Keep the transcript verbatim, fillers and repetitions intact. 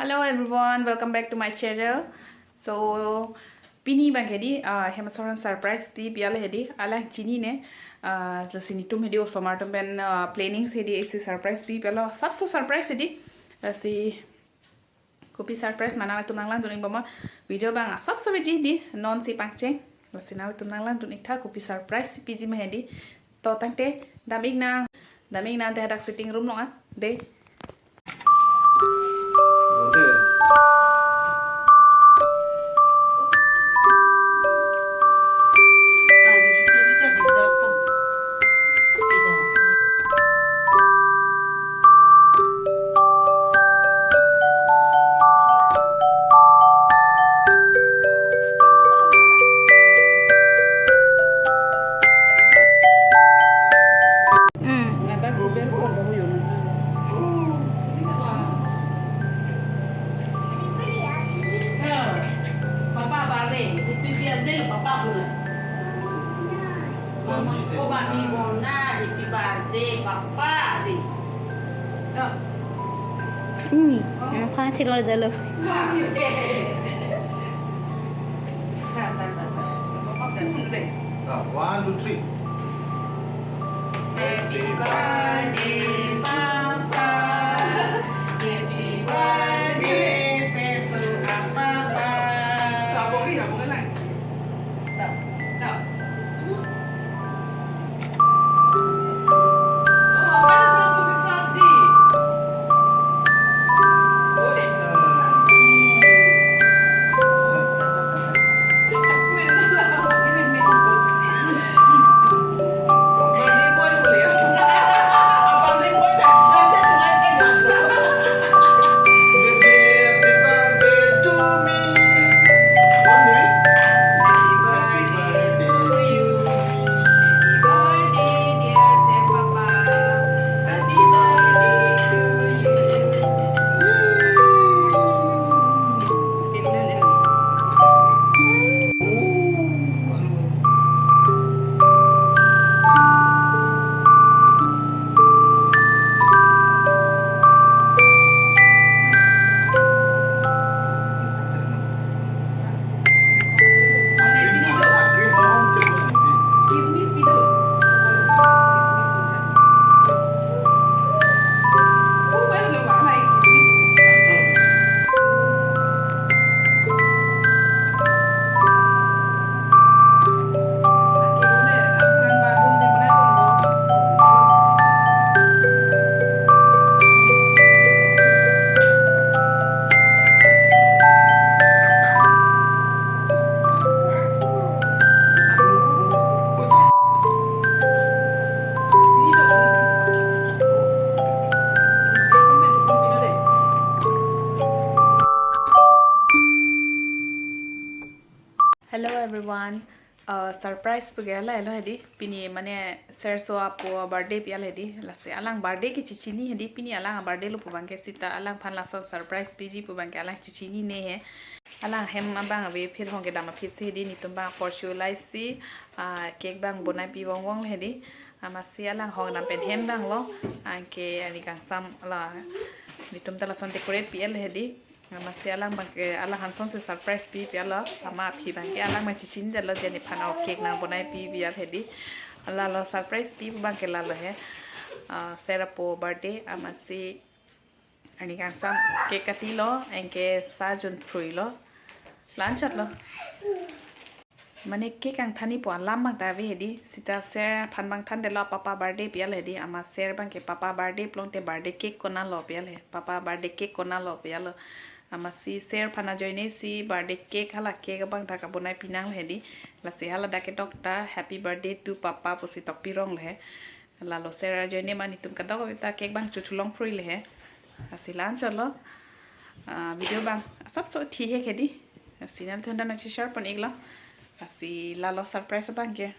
Hello everyone, welcome back to my channel. So pini abangke di, ah, hem asor aphan surprise pi pi alang hedi, alang chinine, ah, lasi netum hedi osomar atum pen, ah, planning hedi isi surprise pi pi lo, asapso surprise hedi, lasi kopi surprise ma nanglitum nanglangdun-ik bom, video abang asapso biji di non si pangcheng, lasi nanglitum nanglangdun-ik tha kopi surprise piji ma hedi. To tangte dam-ik nang, dam-ik nang te hadak sitting room along an de. Hmm. Papa birthday, happy birthday, papa pula. Mama, oh, mami bona, happy birthday, papa, di. Ini, yang pasti lo dulu. Mami, eh. Ta, ta, ta, ta. Papa, ta, dulu deh. Ah, one, two, three. Happy birthday, Papa. Happy birthday, Sesu Papa. Labori, labori lang. Tak, tak. Hello everyone. Uh, surprise pu ke lahelo hedi. Pini mane Serso apo birthday pi alang hedi. Lasi alang birthday ke chichini hedi. Pini alang birthday lo pu abangke sita alangphan lason surprise piji pu abangke alang chichinine he. Alang hem abang ave, phir hong kedam aphi si hedi, netum abang porchu lai si, ah, cake abang bonai pi vong vong hedi. Amatsi alang hong kedam pen hem abang lo. Anke ani kangsam la netum ta lason decorate pi el hedi. Amatsi alang abangke alang hanson si surprise pi pi lo. Amat aphi abangke alang abang chichinidetlo, je nephan o cake nang bonai pi pi al hedi. Lalo surprise pi abangke lalo he. Ah, Ser apo birthday, amatsi ani kangsam cake katilo, anke sa jun phrui lo. La-anchot lo. Mane cake kangthan-ipo alam abang ta ave hedi, sita Ser aphan abang thandetlo, papa birthday pi al hedi, amat Ser abangke papa birthday pulote birthday cake konat lo pi al he, papa birthday cake konat lo pi al lo. Amatsi Ser aphan ajoine si birthday cake hala cake abang ta kabonai pi nang hedi, lasi hala dak ketok ta happy birthday to papa pusi tok pi rong le he. Lalo Ser ajoine ma netum kadokave ta cake abang chothu long phrui le he. Lasi la-anchot lo. Ah, video abang asapso thi he hedi. Lasi nanglitum aphan nang share pon-ik lo. Lasi lalo surprise abangke.